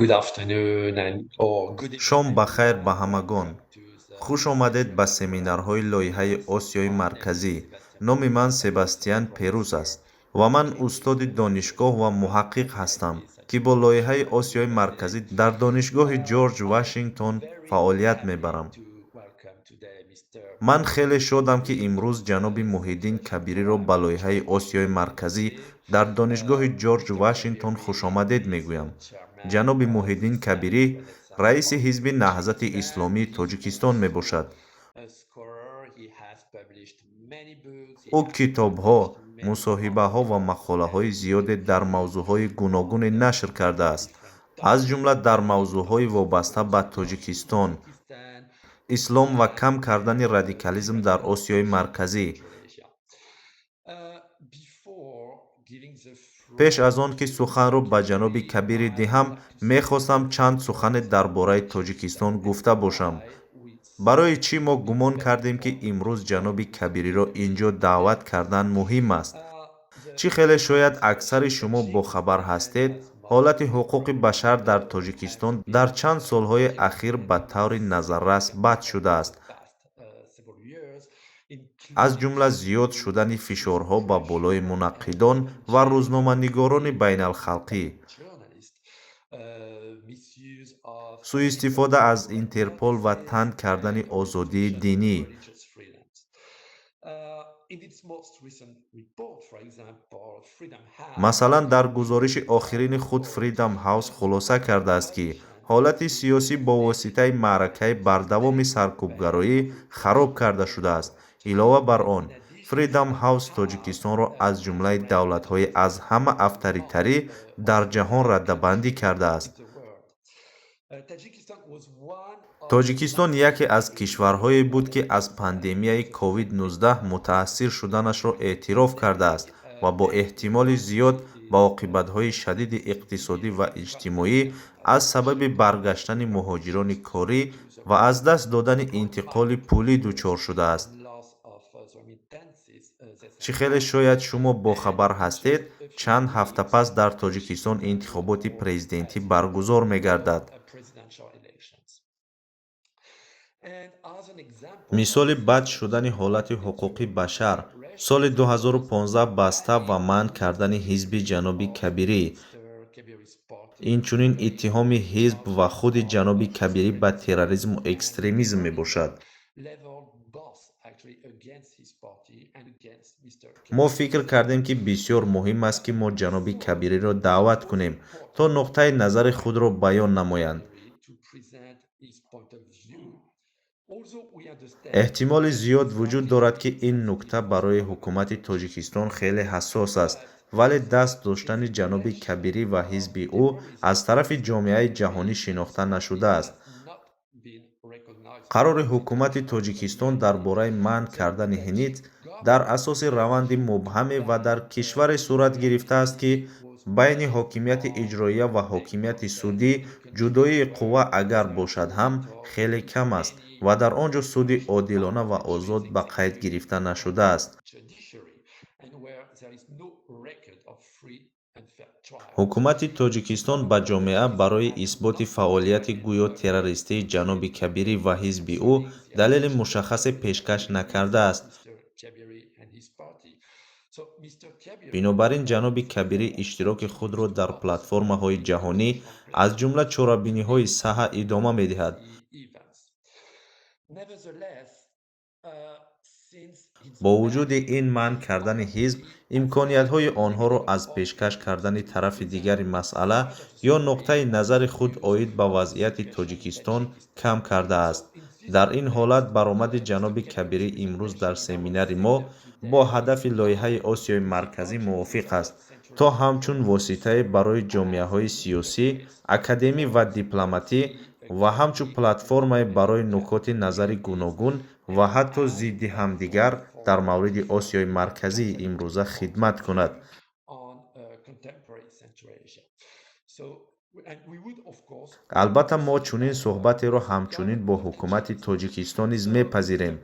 Good afternoon and or good Шом evening. Ба хайр ба ҳамагон. Хуш омадед ба семинарҳои лоиҳаи Осиёи Марказӣ. Номи ман Себастиан Перус аст ва ман устоди донишгоҳ ва муҳаққиқ ҳастам, ки бо лоиҳаи Осиёи Марказӣ дар Донишгоҳи Ҷорҷ Вашингтон фаъолият мебарам. Ман хеле шодам, ки имрӯз ҷаноби Муҳиддин Кабириро ба лоиҳаи Осиёи Марказӣ дар Донишгоҳи Ҷорҷ Вашингтон хушомадед мегӯям. Ҷаноби Муҳиддин Кабирӣ раиси Ҳизби Наҳзати Исломии Тоҷикистон мебошад. Ӯ китобҳо, мусоҳибаҳо ва мақолаҳои зиёде дар мавзӯъҳои гуногуне нашр кардааст, аз ҷумла дар мавзӯъҳои вобаста ба Тоҷикистон, ислом ва кам кардани радикализм дар Осиёи Марказӣ. Пеш аз он ки суханро ба ҷаноби Кабирӣ диҳам, мехостам чанд сухане дар бораи Тоҷикистон гуфта бошам. Барои чӣ мо гумон кардем, ки имрӯз ҷаноби Кабириро ин ҷо даъват кардан муҳим аст? Чӣ хеле шояд аксари шумо бохабар ҳастед, ҳолати ҳуқуқи башар дар Тоҷикистон дар чанд солҳои ахир ба таври назаррас бад шудааст, аз ҷумла зиёд шудани фишорҳо ба болои мунаққидон ва рӯзноманигорони байналхалқӣ, сӯистифода аз Интерпол ва танг кардани озодии динӣ. Масалан, дар гузориши охирини худ Freedom House хулоса кардааст, ки ҳолати сиёсӣ бо воситаи маъракаи бардавоми саркӯбгароӣ хароб карда шудааст. Илова бар он, Freedom House Тоҷикистонро аз ҷумлаи давлатҳои аз ҳама авторитарӣ дар ҷаҳон раддабандӣ кардааст. Тоҷикистон яке аз кишварҳое буд, ки аз пандемияи COVID-19 мутаассир шуданашро эътироф кардааст ва бо эҳтимоли зиёд ба оқибатҳои шадиди иқтисодӣ ва иҷтимоӣ аз сабаби баргаштани муҳоҷирони корӣ ва аз даст додани интиқоли пулӣ дучор шудааст. Чӣ хеле шояд шумо бохабар ҳастед, чанд ҳафта пас дар Тоҷикистон интихоботи президентӣ баргузор мегардад. Мисоли бад шудани ҳолати ҳуқуқи башар: соли 2015 баста ва манъ кардани ҳизби ҷаноби Кабирӣ, инчунин иттиҳоми ҳизб ва худи ҷаноби Кабирӣ ба терроризму экстремизм мебошад. Мо фикр кардем, ки бисёр муҳим аст, ки мо ҷаноби Кабириро даъват кунем, то нуқтаи назари худро баён намоянд. Эҳтимоли зиёд вуҷуд дорад, ки ин нукта барои ҳукумати Тоҷикистон хеле ҳассос аст, вале даст доштани ҷаноби Кабирӣ ва ҳизби ӯ аз тарафи ҷомеаи ҷаҳонӣ шинохта нашудааст. Қарори ҳукумати Тоҷикистон дар бораи манъ кардани ҳнит дар асоси раванди мубҳаме ва дар кишваре сурат гирифтааст, ки байни ҳокимияти иҷроия ва ҳокимияти судӣ ҷудоии қувва агар бошад ҳам, хеле кам аст ва дар он ҷо суди одилона ва озод ба қайд гирифта нашудааст. Ҳукумати Тоҷикистон ба ҷомеа барои исботи фаъолияти гӯё террористии ҷаноби Кабирӣ ва ҳизби ӯ далели мушаххасе пешкаш накардааст. Бинобар ин ҷаноби Кабирӣ иштироки худро дар платформаҳои ҷаҳонӣ, аз ҷумла чорабиниҳои саҳа, идома медиҳад. Бо вуҷуди ин, манъ кардани ҳизб имкониятҳои онҳоро аз пешкаш кардани тарафи дигари масъала ё нуқтаи назари худ оид ба вазъияти Тоҷикистон кам кардааст. Дар ин ҳолат баромади ҷаноби Кабирӣ имрӯз дар семинари мо бо ҳадафи лоиҳаи Осиёи Марказӣ мувофиқ аст, то ҳамчун воситае барои ҷомеаҳои сиёсӣ, академӣ ва дипломатӣ ва ҳамчун платформае барои нукоти назари гуногун ва ҳатто зидди ҳамдигар дар мавриди Осиёи Марказии имрӯза хидмат кунад. Албатта, мо чунин суҳбатеро ҳамчунин бо ҳукумати Тоҷикистон низ мепазирем.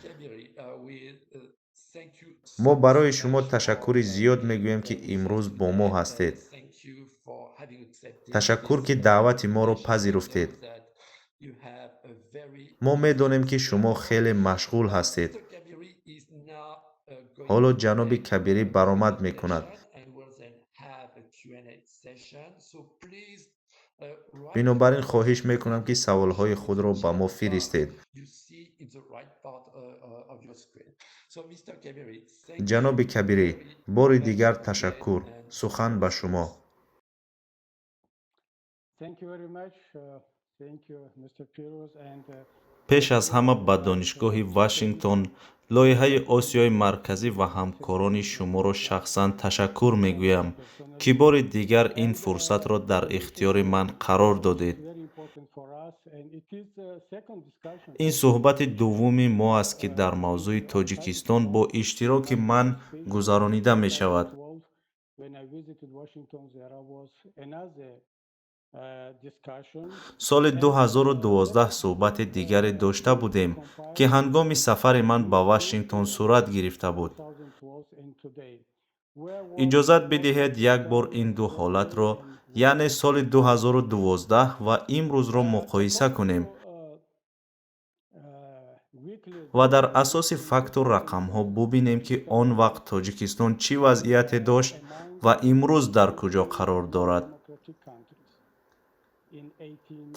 Мо барои шумо ташаккури зиёд мегӯем, ки имрӯз бо мо ҳастед. Ташаккур, ки даъвати моро пазируфтед. Мо медонем, ки шумо хеле машғул ҳастед. Ҳоло ҷаноби Кабирӣ баромад мекунад. Бинобар ин хоҳиш мекунам, ки саволҳои худро ба мо фиристед. Ҷаноби Кабирӣ, бори дигар ташаккур. Сухан ба шумо. Пеш аз ҳама ба Донишгоҳи Вашингтон, лоиҳаи Осиёи Марказӣ ва ҳамкорони шуморо шахсан ташаккур мегӯям, ки бори дигар ин фурсатро дар ихтиёри ман қарор додед. Ин суҳбати дуввуми мо аст, ки дар мавзӯи Тоҷикистон бо иштироки ман гузаронида мешавад. Соли 2012 суҳбати дигаре дошта будем, ки ҳангоми сафари ман ба Вашингтон сурат гирифта буд. Иҷозат бидиҳед як бор ин ду ҳолатро, яъне соли 2012 ва имрӯзро муқоиса кунем ва дар асоси факту рақамҳо бубинем, ки он вақт Тоҷикистон чӣ вазъияте дошт ва имрӯз дар куҷо қарор дорад.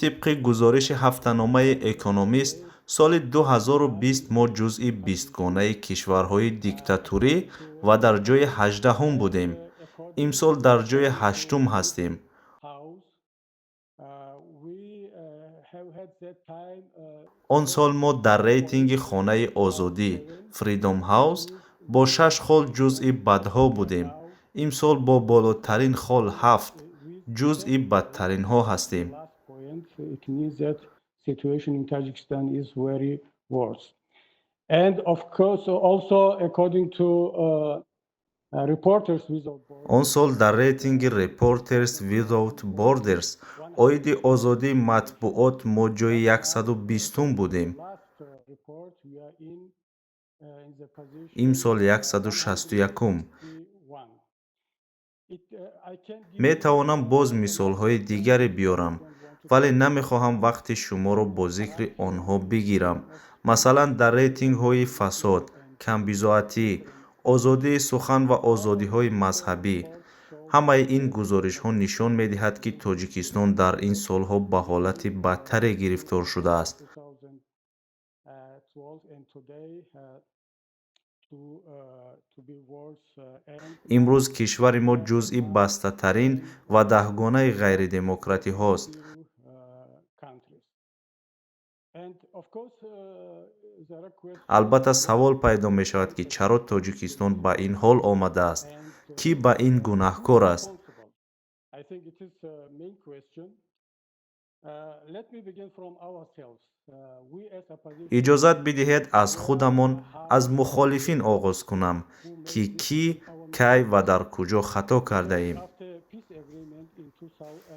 Тибқи гузориши ҳафтаномаи Экономист, соли 2020 мо ҷузъи бистгонаи кишварҳои диктатурӣ ва дар ҷои 18-ум будем. Имсол дар ҷои ҳаштум ҳастем. Он сол мо дар рейтинги Хонаи озодӣ Freedom House бо шаш хол ҷузъи бадҳо будем. Имсол бо болотарин хол ҳафт ҷузъи бадтаринҳо ҳастем. Он сол дар рейтинги Reporters Without Borders оиди озодии матбуот мо ҷои 120-ум будем. Имсол 161-ум. Метавонам боз мисолҳои дигаре биёрам, вале намехоҳам вақти шуморо бо зикри онҳо бигирам. Масалан, дар рейтингҳои фасод, камбизоатӣ, озодии сухан ва озодиҳои мазҳабӣ. Ҳамаи ин гузоришҳо нишон медиҳад, ки Тоҷикистон дар ин солҳо ба ҳолати бадтаре гирифтор шудааст. Имрӯз кишвари мо ҷузъи бастатарин ва даҳгонаи ғайридемократиҳост. Албатта, савол пайдо мешавад, ки чаро Тоҷикистон ба ин ҳол омадааст? Кӣ ба ин гунаҳкор аст? Иҷозат бидиҳед аз худамон, аз мухолифин оғоз кунам, ки кӣ, кай ва дар куҷо хато кардаем.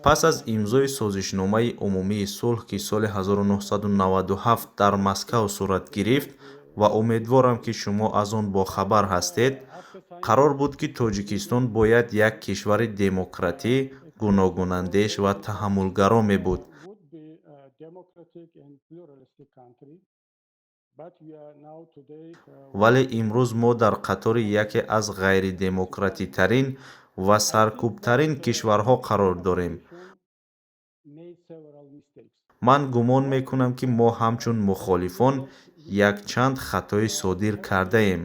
Пас аз имзои созишномаи умумии сулҳ, ки соли 1997 дар Москав сурат гирифт ва умедворам, ки шумо аз он бохабар ҳастед, қарор буд, ки Тоҷикистон бояд як кишвари демократӣ, гуногунандеш ва таҳаммулгаро мебуд. Вале имрӯз мо дар қатори яке аз ғайридемократитарин ва саркӯбтарин кишварҳо қарор дорем. Ман гумон мекунам, ки мо ҳамчун мухолифон якчанд хатои содир кардаем.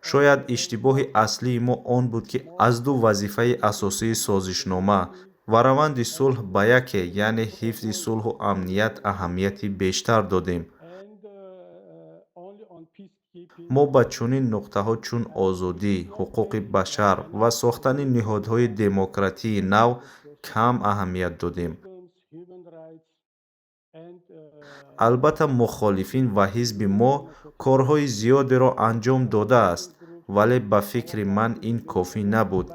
Шояд иштибоҳи аслии мо он буд, ки аз ду вазифаи асосии созишнома ва раванди сулҳ ба яке, яъне ҳифзи сулҳу амният аҳамияти бештар додем. Мо ба чунин нуқтаҳо чун озодӣ, ҳуқуқи башар ва сохтани ниҳодҳои демократии нав кам аҳамият додем. Албатта, мухолифин ва ҳизби мо корҳои зиёдеро анҷом додааст, вале ба фикри ман ин кофӣ набуд,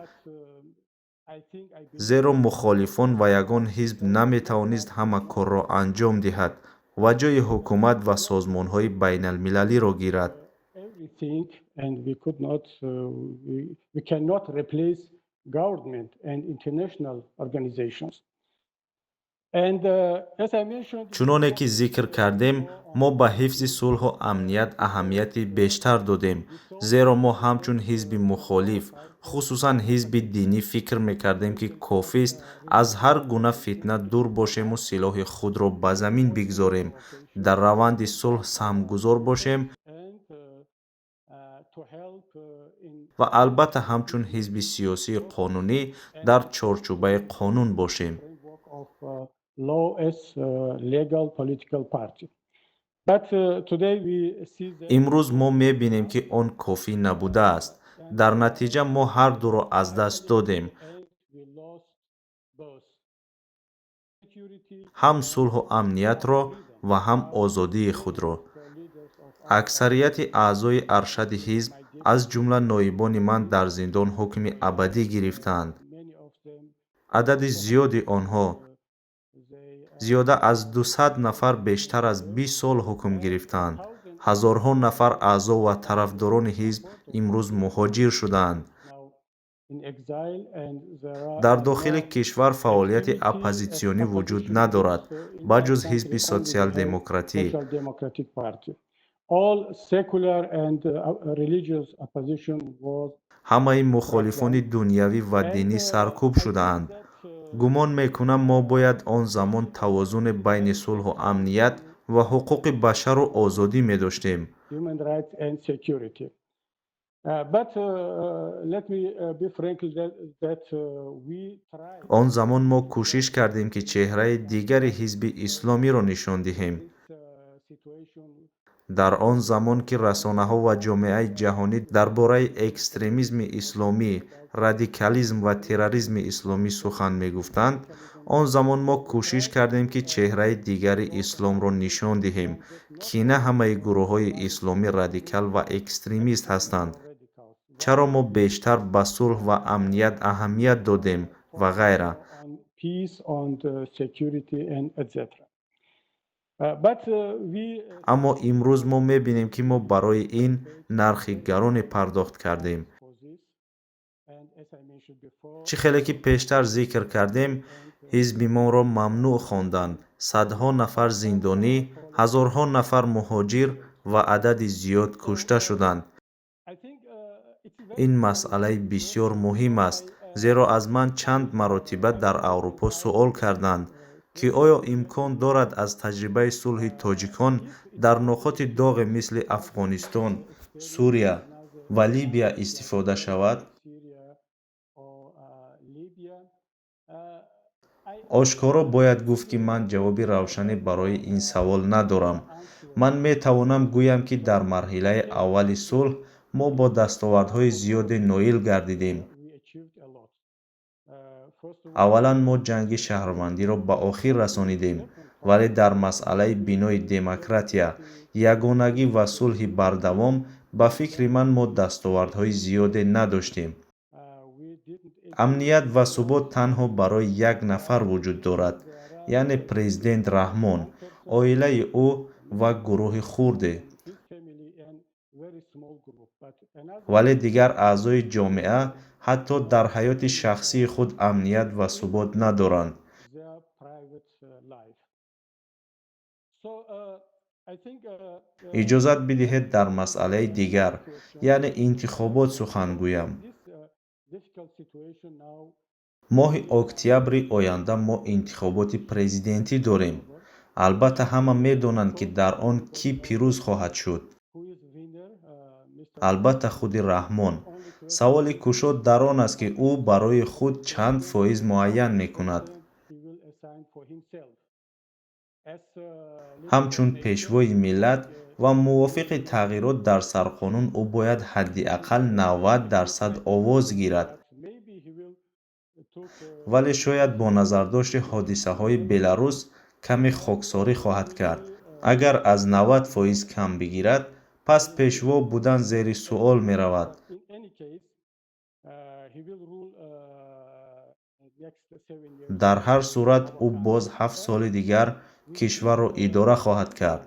зеро мухолифон ва ягон ҳизб наметавонист ҳама корро анҷом диҳад ва ҷои ҳукумат ва созмонҳои байналмилалиро гирад. Чуноне ки зикр кардем, мо ба ҳифзи сулҳу амният аҳамияти бештар додем, зеро мо ҳамчун ҳизби мухолиф, хусусан ҳизби динӣ фикр мекардем, ки кофист аз ҳар гуна фитна дур бошему силоҳи худро ба замин бигзорем, дар раванди сулҳ саҳмгузор бошем ва албатта ҳамчун ҳизби сиёсии қонунӣ дар чорчӯбаи қонун бошем. Имрӯз мо мебинем, ки он кофӣ набудааст. Дар натиҷа мо ҳар дуро аз даст додем: ҳам сулҳу амниятро ва ҳам озодии худро. Аксарияти аъзои аршади ҳизб, аз ҷумла ноибони ман, дар зиндон ҳукми абадӣ гирифтаанд. Адади зиёди онҳо, зиёда аз 200 нафар, бештар аз 20 сол ҳукм гирифтаанд. Ҳазорҳо нафар аъзо ва тарафдорони ҳизб имрӯз муҳоҷир шудаанд. Дар дохили кишвар фаъолияти оппозитсионӣ вуҷуд надорад, ба ҷуз ҳизби социал-демократӣ. Ҳамаи мухолифони дунявӣ ва динӣ саркӯб шудаанд. Гумон мекунам, мо бояд он замон тавозуне байни сулҳу амният ва ҳуқуқи башару озодӣ медоштем. Он замон мо кӯшиш кардем, ки чеҳраи дигари ҳизби исломиро нишон диҳем. Дар он замон, ки расонаҳо ва ҷомеаи ҷаҳонӣ дар бораи экстремизми исломӣ, радикализм ва терроризми исломӣ сухан мегуфтанд, он замон мо кӯшиш кардем, ки чеҳраи дигари исломро нишон диҳем, ки на ҳамаи гурӯҳҳои исломӣ радикал ва экстремист ҳастанд. Чаро мо бештар ба сулҳ ва амният аҳамият додем ва ғайра. Аммо имрӯз мо мебинем, ки мо барои ин нархи гароне пардохт кардем. Чӣ хеле ки пештар зикр кардем, ҳизби моро мамнӯъ хонданд, садҳо нафар зиндонӣ, ҳазорҳо нафар муҳоҷир ва адади зиёд кушта шуданд. Ин масъалаи бисёр муҳим аст, зеро аз ман чанд маротиба дар Аврупо суол карданд, ки оё имкон дорад аз таҷрибаи сулҳи тоҷикон дар нуқоти доғе мисли Афғонистон, Сурия ва Либия истифода шавад? Ошкоро бояд гуфт, ки ман ҷавоби равшане барои ин савол надорам. Ман метавонам гӯям, ки дар марҳилаи аввали сулҳ мо бо дастовардҳои зиёде ноил гардидем. Аввалан, мо ҷанги шаҳрвандиро ба охир расонидем, вале дар масъалаи бинои демократия, ягонагӣ ва сулҳи бардавом, ба фикри ман, мо дастовардҳои зиёде надоштем. Амният ва субот танҳо барои як нафар вуҷуд дорад, яъне президент Раҳмон, оилаи ӯ ва гурӯҳи хурде. Вале дигар аъзои ҷомеа ҳатто дар ҳаёти шахсии худ амният ва субот надоранд. Иҷозат бидиҳед дар масъалаи дигар, яъне интихобот сухан гӯям. Моҳи октябри оянда мо интихоботи президентӣ дорем. Албатта, ҳама медонанд, ки дар он кӣ пирӯз хоҳад шуд. Албатта, худи Раҳмон. Саволи кушод дар он аст, ки ӯ барои худ чанд фоиз муайян мекунад. Ҳамчун пешвои миллат ва мувофиқи тағйирот дар сарқонун ӯ бояд ҳадди ақал 90% овоз гирад. Вале шояд бо назардошти ҳодисаҳои Беларус каме хоксорӣ хоҳад кард. Агар аз 90% кам бигирад, пас пешво будан зери суол меравад. Дар ҳар сурат ӯ боз 7 соли дигар кишварро идора хоҳад кард.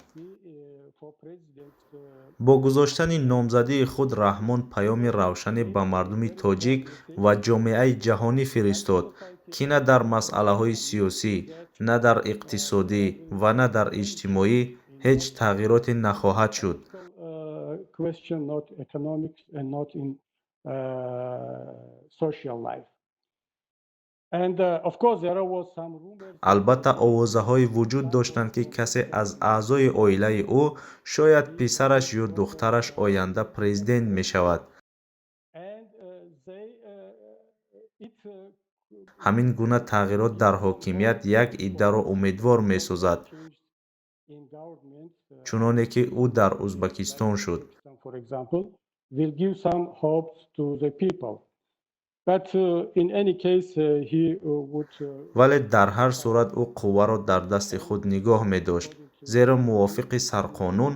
Бо гузоштани номзадии худ Раҳмон паёми равшане ба мардуми тоҷик ва ҷомеаи ҷаҳонӣ фиристод, ки на дар масъалаҳои сиёсӣ, на дар иқтисодӣ ва на дар иҷтимоӣ ҳеҷ тағйироте нахоҳад шуд. Question, not economics and not in social life. And of course there was some rumors. Албатта, овозаҳое вуҷуд доштанд, ки касе аз аъзои оилаи ӯ, шояд писараш ё духтараш, оянда президент мешавад. And they it Ҳамин гуна тағйирот дар ҳокимият як иддаро умедвор месозад, in government, чуноне ки ӯ дар Ӯзбекистон шуд. For example, will give some hope to the people. But in any case, he would Вале дар ҳар сурат ӯ қувваро дар дасти худ нигоҳ медошт, зеро мувофиқи сарқонун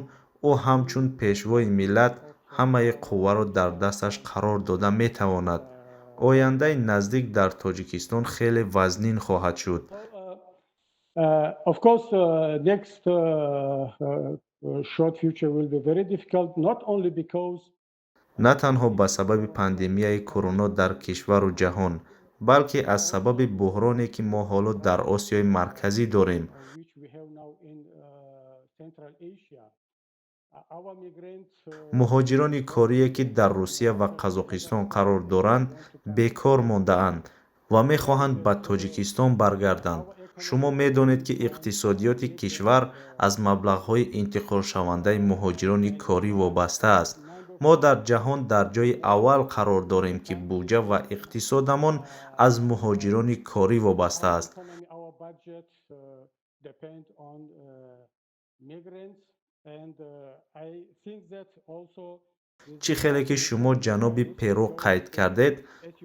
ӯ ҳамчун пешвои миллат ҳамаи қувваро дар дасташ қарор дода метавонад. Ояндаи наздик дар Тоҷикистон хеле вазнин хоҳад шуд. Of course, next short future will be very difficult, not only because На танҳо ба сабаби пандемияи корона дар кишвару ҷаҳон, балки аз сабаби буҳроне, ки мо ҳоло дар Осиёи Марказӣ дорем. Which we have now in Central Asia. Our migrants Муҳоҷирони корие, ки дар Русия ва Қазоқистон қарор доранд, бекор мондаанд ва мехоҳанд ба Тоҷикистон баргарданд. Шумо медонед, ки иқтисодиёти кишвар аз маблағҳои интиқолшавандаи муҳоҷирони корӣ вобаста аст. Мо дар ҷаҳон дар ҷойи аввал қарор дорем, ки буҷа ва иқтисодамон аз муҳоҷирони корӣ вобаста аст. Economy, our budget depend on migrants, and I think that also Чӣ хеле ки шумо, ҷаноби Перо, қайд кардед,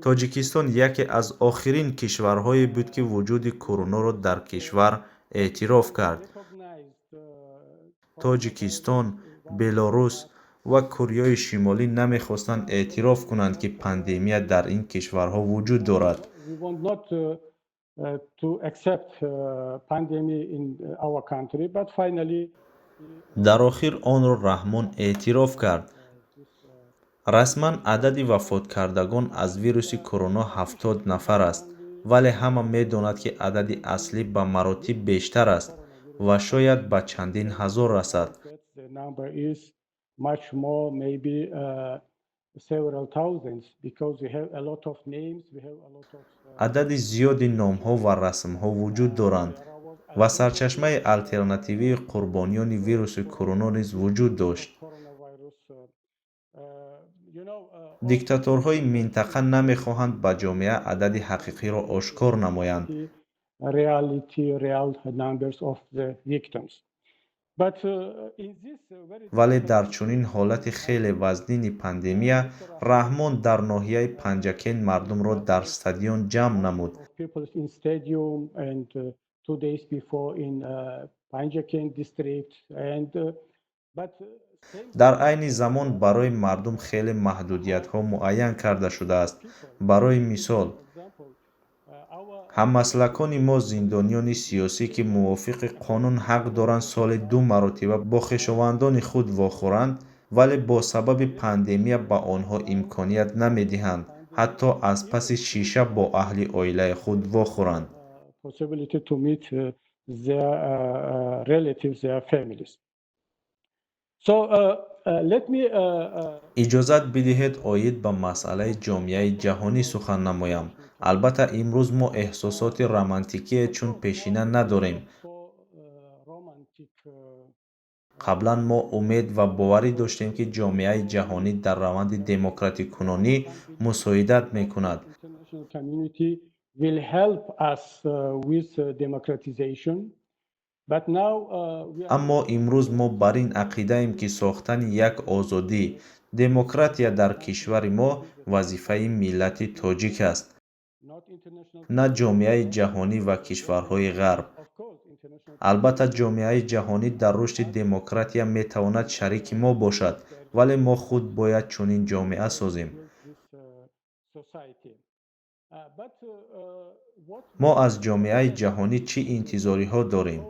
Тоҷикистон яке аз охирин кишварҳое буд, ки вуҷуди коронаро дар кишвар эътироф кард. Recognized Тоҷикистон, Белорус ва Кореяи Шимолӣ намехостанд эътироф кунанд, ки пандемия дар ин кишварҳо вуҷуд дорад. We want not to accept pandemic in our country, but finally Дар охир онро Раҳмон эътироф кард. Расман адади вафоткардагон аз вируси корона 70 нафар аст, вале ҳама медонад, ки адади аслӣ ба маротиб бештар аст ва шояд ба чандин ҳазор расад. That the number is much more, maybe several thousands, because we have a lot of names, we have a lot of Адади зиёди номҳо ва расмҳо вуҷуд доранд ва сарчашмаи алтернативии қурбониёни вируси корона низ вуҷуд дошт. Coronavirus. Диктаторҳои минтақа намехоҳанд ба ҷомеа адади ҳақиқиро ошкор намоянд. Reality, real numbers of the victims. But in this very Вале дар чунин ҳолати хеле вазнини пандемия Раҳмон дар ноҳияи Панҷакент мардумро дар стадион ҷамъ намуд. Of people in stadium and 2 days before in Panjakent district and but same Дар айни замон барои мардум хеле маҳдудиятҳо муайян карда шудааст. Барои мисол, example, our ҳаммаслакони мо, зиндониёни сиёсӣ, ки мувофиқи қонун ҳақ доранд соли ду маротиба бо хешовандони худ вохӯранд, вале бо сабаби пандемия ба онҳо имконият намедиҳанд ҳатто аз паси шиша бо аҳли оилаи худ вохӯранд. Possibility to meet their relatives, their families. So let me Иҷозат бидиҳед оид ба масъалаи ҷомеаи ҷаҳонӣ сухан намоям. Албатта, имрӯз мо эҳсосоти романтикие чун пешина надорем. So romantic Қаблан мо умед ва боварӣ доштем, ки ҷомеаи ҷаҳонӣ дар раванди демократикунонӣ мусоидат мекунад. International community will help us with democratization. But now we are Аммо имрӯз мо бар ин ақидаем, ки сохтани як озодӣ, демократия дар кишвари мо вазифаи миллати тоҷик аст, not international на ҷомеаи ҷаҳонӣ ва кишварҳои ғарб. Of course, international Албатта, ҷомеаи ҷаҳонӣ дар рушди демократия метавонад шарики мо бошад, вале мо худ бояд чунин ҷомеа созем. Build this society. But what Мо аз ҷомеаи ҷаҳонӣ чӣ интизориҳо дорем?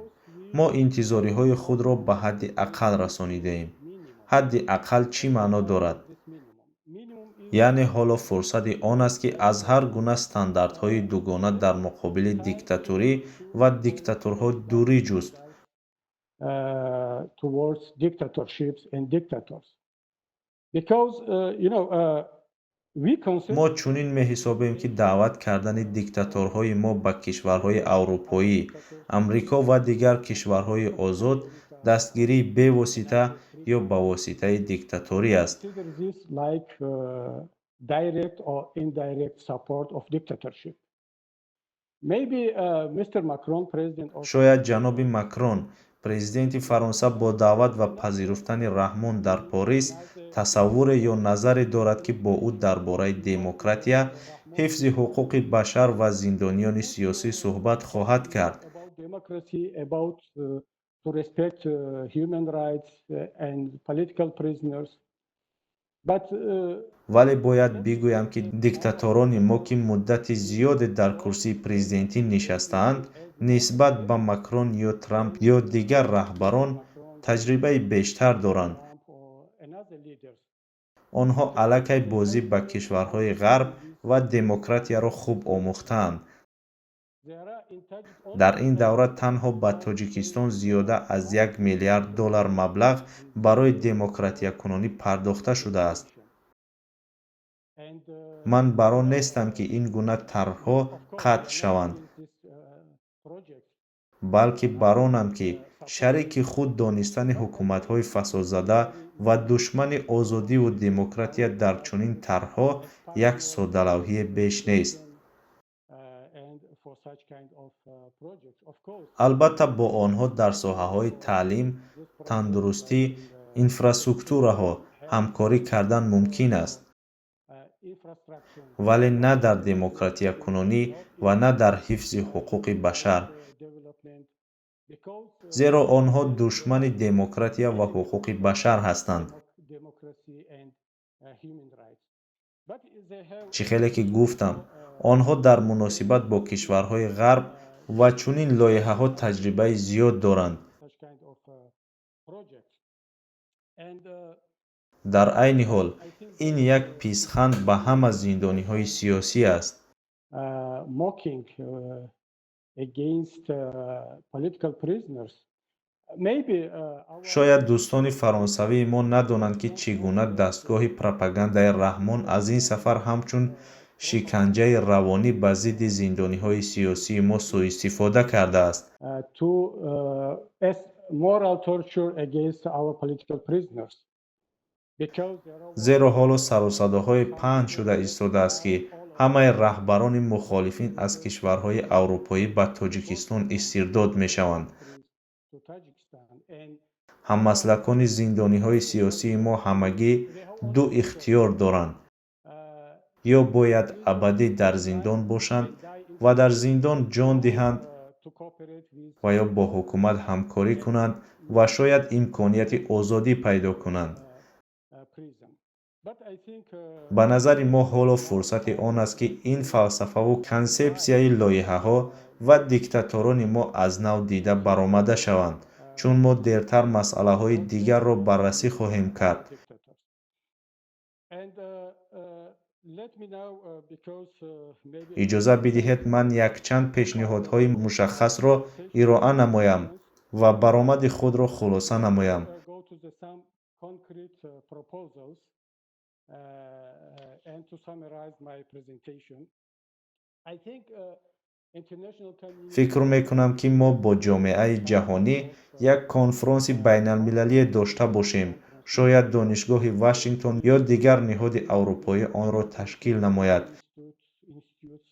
Мо интизориҳои худро ба ҳадди ақал расонидаем. Ҳадди ақал чӣ маъно дорад? This minimum? Minimum Яъне ҳоло фурсати он аст, ки аз ҳар гуна стандартҳои дугона дар муқобили диктатурӣ ва диктаторҳо дурӣ ҷуст. Towards dictatorships and dictators. Because, we consider Мо чунин меҳисобем, ки даъват кардани диктаторҳои мо ба кишварҳои аврупоӣ, Амрико ва дигар кишварҳои озод дастгирии бевосита ё ба воситаи диктаторӣ аст. Consider this like direct or indirect support of dictatorship. Maybe Mr. Macron, president of Шояд ҷаноби Макрон, президенти Фаронса, бо даъват ва пазируфтани Раҳмон дар Порис тасаввуре ё назаре дорад, ки бо ӯ дар бораи демократия, ҳифзи ҳуқуқи башар ва зиндониёни сиёсӣ суҳбат хоҳад кард. About democracy, about to respect human rights and political prisoners. But Вале бояд бигӯям, ки диктаторони мо, ки муддати зиёде дар курсии президентӣ нишастаанд, нисбат ба Макрон ё Трамп ё дигар раҳбарон таҷрибаи бештар доранд. Trump or another leaders, Онҳо аллакай бозӣ ба кишварҳои ғарб ва демократияро хуб омӯхтаанд. There are in Tajik Дар ин давра танҳо ба Тоҷикистон зиёда аз 1 миллиард доллар маблағ барои демократиякунонӣ пардохта шудааст. And Ман бар он нестам, ки ин гуна тарҳҳо қатъ шаванд, this project балки бар онам, ки шарики худ донистани ҳукуматҳои фасодзада ва душмани озодиву демократия дар чунин тарҳҳо як соддалавҳие беш нест. And for such kind of projects. Of course, Албатта, бо онҳо дар соҳаҳои таълим, тандурустӣ, инфраструктураҳо ҳамкорӣ кардан мумкин аст, infrastructure вале на дар демократиякунонӣ ва на дар ҳифзи ҳуқуқи башар, development, because зеро онҳо душмани демократия ва ҳуқуқи башар ҳастанд. Democracy and human rights. But they have Чӣ хеле ки гуфтам, онҳо дар муносибат бо кишварҳои ғарб ва чунин лоиҳаҳо таҷрибаи зиёд доранд. Such kind of projects. And Дар айни ҳол ин як писханд ба ҳама зиндониҳои сиёсӣ аст. Mocking against political prisoners. Maybe our Шояд дӯстони фаронсавии мо надонанд, ки чӣ гуна дастгоҳи пропагандаи Раҳмон аз ин сафар ҳамчун шиканҷаи равонӣ ба зидди зиндониҳои сиёсии мо сӯистифода кардааст. To as moral torture against our political prisoners. Because there are Зеро ҳоло сарусадоҳое паҳн шуда истодааст, ки ҳамаи раҳбарони мухолифин аз кишварҳои аврупоӣ ба Тоҷикистон истирдод мешаванд. To Tajikistan and Ҳаммаслакони зиндониҳои сиёсии мо ҳамагӣ ду ихтиёр доранд: ё бояд абадӣ дар зиндон бошанд ва дар зиндон ҷон диҳанд, to cooperate with ва ё бо ҳукумат ҳамкорӣ кунанд ва шояд имконияти озодӣ пайдо кунанд. Prison. But I think Ба назари мо, ҳоло фурсати он аст, ки ин фалсафаву консепсияи лоиҳаҳо ва диктаторони мо аз нав дида баромада шаванд, чун мо дертар масъалаҳои дигарро баррасӣ хоҳем кард. Dictators. And let me now, because maybe Иҷоза бидиҳед, ман якчанд пешниҳодҳои мушаххасро ироа намоям ва баромади худро хулоса намоям. Go to the some concrete proposals and to summarize my presentation. I think international community Фикр мекунам, ки мо бо ҷомеаи ҷаҳонӣ як конфронси байналмилалие дошта бошем. Шояд Донишгоҳи Вашингтон ё дигар ниҳоди аврупоӣ онро ташкил намояд. Institutes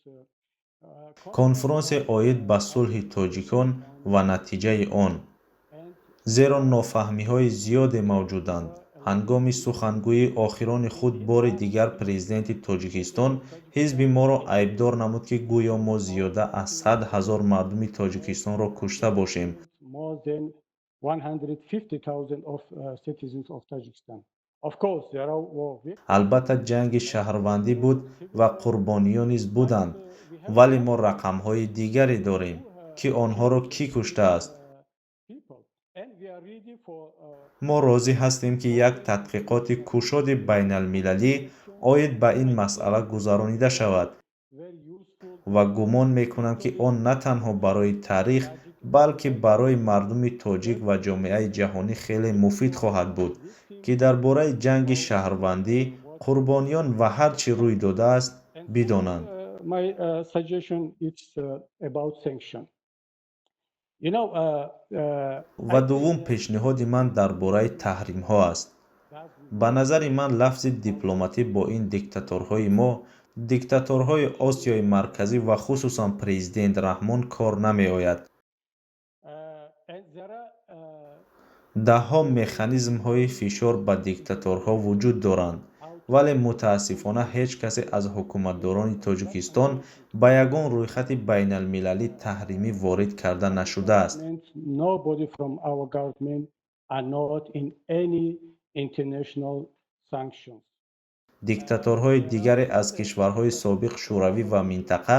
Конфронсе оид ба сулҳи тоҷикон ва натиҷаи он, and зеро нофаҳмиҳои зиёде мавҷуданд. Ҳангоми сухангӯии охирони худ бори дигар президенти Тоҷикистон ҳизби моро айбдор намуд, ки гӯё мо зиёда аз 100 000 мардуми Тоҷикистонро кушта бошем. More than 150,000 of citizens of Tajikistan. Of course, there are war victims. Албатта, ҷанги шаҳрвандӣ буд ва қурбониён низ буданд, вале мо рақамҳои дигаре дорем, ки онҳоро кӣ куштааст. People. And we are ready for Мо розӣ ҳастем, ки як тадқиқоти кушоди байналмилалӣ Оид ба ин масъала гузаронида шавад ва гумон мекунам, ки он на танҳо барои таърих, балки барои мардуми тоҷик ва ҷомеаи ҷаҳонӣ хеле муфид хоҳад буд, ки дар бораи ҷанги шаҳрвандӣ, қурбониён ва ҳар чӣ рӯй додааст, бидонанд. My suggestion is about sanction. Ва дуввум пешниҳоди ман дар бораи таҳримҳо аст. Ба назари ман, лафзи дипломатӣ бо ин диктаторҳои мо, диктаторҳои Осиёи Марказӣ ва хусусан президент Раҳмон кор намеояд. Даҳҳо механизмҳои фишор ба диктаторҳо вуҷуд доранд, вале мутаассифона ҳеҷ касе аз ҳукуматдорони Тоҷикистон ба ягон рӯйхати байналмилалии таҳримӣ ворид карда нашудааст. Nobody from our government are not in any international sanctions. Диктаторҳои дигаре аз кишварҳои собиқ Шӯравӣ ва минтақа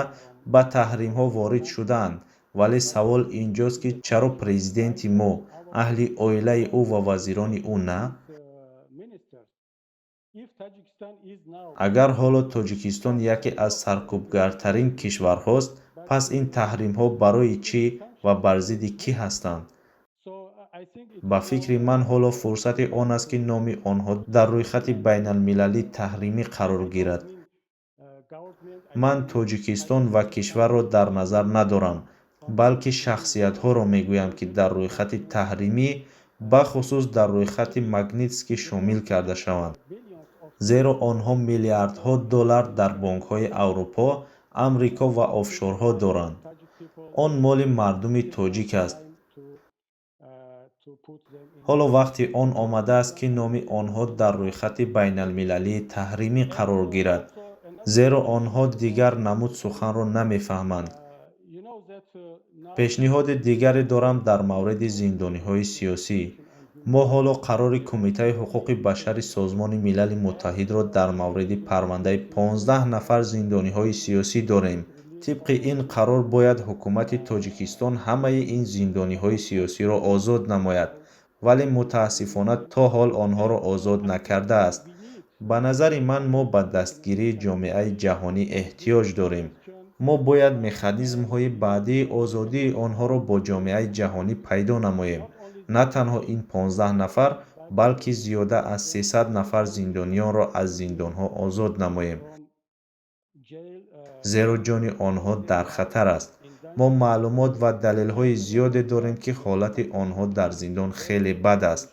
ба таҳримҳо ворид шудаанд, вале савол инҷост, ки чаро президенти мо, аҳли оилаи ӯ ва вазирони ӯ на? Ministers. If Tajikistan is now Агар ҳоло Тоҷикистон яке аз саркӯбгартарин кишварҳост, пас ин таҳримҳо барои чӣ ва бар зидди кӣ ҳастанд? So I think it Ба фикри ман, ҳоло фурсати он аст, ки номи онҳо дар рӯйхати байналмилалии таҳримӣ қарор гирад. Government Ман Тоҷикистон ва кишварро дар назар надорам, балки шахсиятҳоро мегӯям, ки дар рӯйхати таҳримӣ, бахусус дар рӯйхати Магнитский шомил карда шаванд, зеро онҳо миллиардҳо доллар дар бонкҳои Аврупо, Амрико ва офшорҳо доранд. Он моли мардуми тоҷик аст. Ҳоло вақти он омадааст, ки номи онҳо дар рӯйхати байналмилалии таҳримӣ қарор гирад, зеро онҳо дигар намуд суханро намефаҳманд. Пешниҳоди дигаре дорам дар мавриди зиндониҳои сиёсӣ. Мо ҳоло қарори Кумитаи ҳуқуқи башари Созмони Милали Муттаҳидро дар мавриди парвандаи 15 нафар зиндониҳои сиёсӣ дорем. Тибқи ин қарор бояд ҳукумати Тоҷикистон ҳамаи ин зиндониҳои сиёсиро озод намояд, вале мутаассифона то ҳол онҳоро озод накардааст. Ба назари ман, мо ба дастгирии ҷомеаи ҷаҳонӣ эҳтиёҷ дорем. Мо бояд механизмҳои баъдии озодии онҳоро бо ҷомеаи ҷаҳонӣ пайдо намоем. На танҳо ин 15 нафар, балки зиёда аз 300 нафар зиндониёнро аз зиндонҳо озод намоем, зеро ҷони онҳо дар хатар аст. Мо маълумот ва далелҳои зиёде дорем, ки ҳолати онҳо дар зиндон хеле бад аст.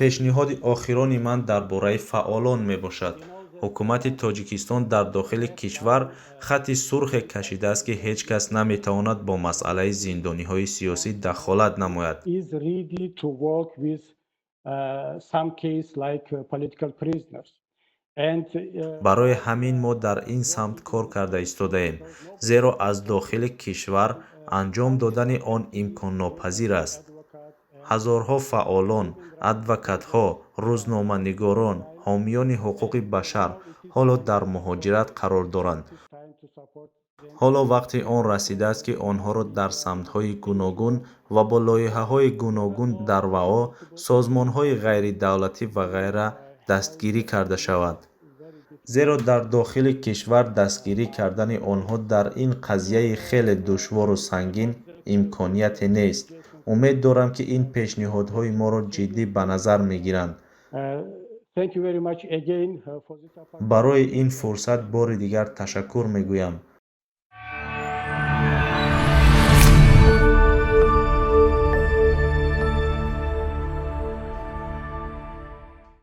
Пешниҳоди охирони ман дар бораи фаъолон мебошад. Ҳукумати Тоҷикистон дар дохили кишвар хати сурхе кашидааст, ки ҳеҷ кас наметавонад бо масъалаи зиндониҳои сиёсӣ дахолат намояд. Is ready to work with some case like political prisoners. And Барои ҳамин мо дар ин самт кор карда истодаем, зеро аз дохили кишвар анҷом додани он имконнопазир аст. Ҳазорҳо фаъолон, адвокатҳо, рӯзноманигорон, ҳомиёни ҳуқуқи башар ҳоло дар муҳоҷират қарор доранд. Ҳоло вақти он расидааст, ки онҳоро дар самтҳои гуногун ва бо лоиҳаҳои гуногун дар ВАО, созмонҳои ғайридавлатӣ ва ғайра дастгирӣ карда шавад, зеро дар дохили кишвар дастгирӣ кардани онҳо дар ин қазияи хеле душвору сангин имконияте нест. Умед дорам, ки ин пешниҳодҳои моро ҷиддӣ ба назар мегиранд. Thank you very much again for this opportunity. Барои ин фурсат бори дигар ташаккур мегӯям.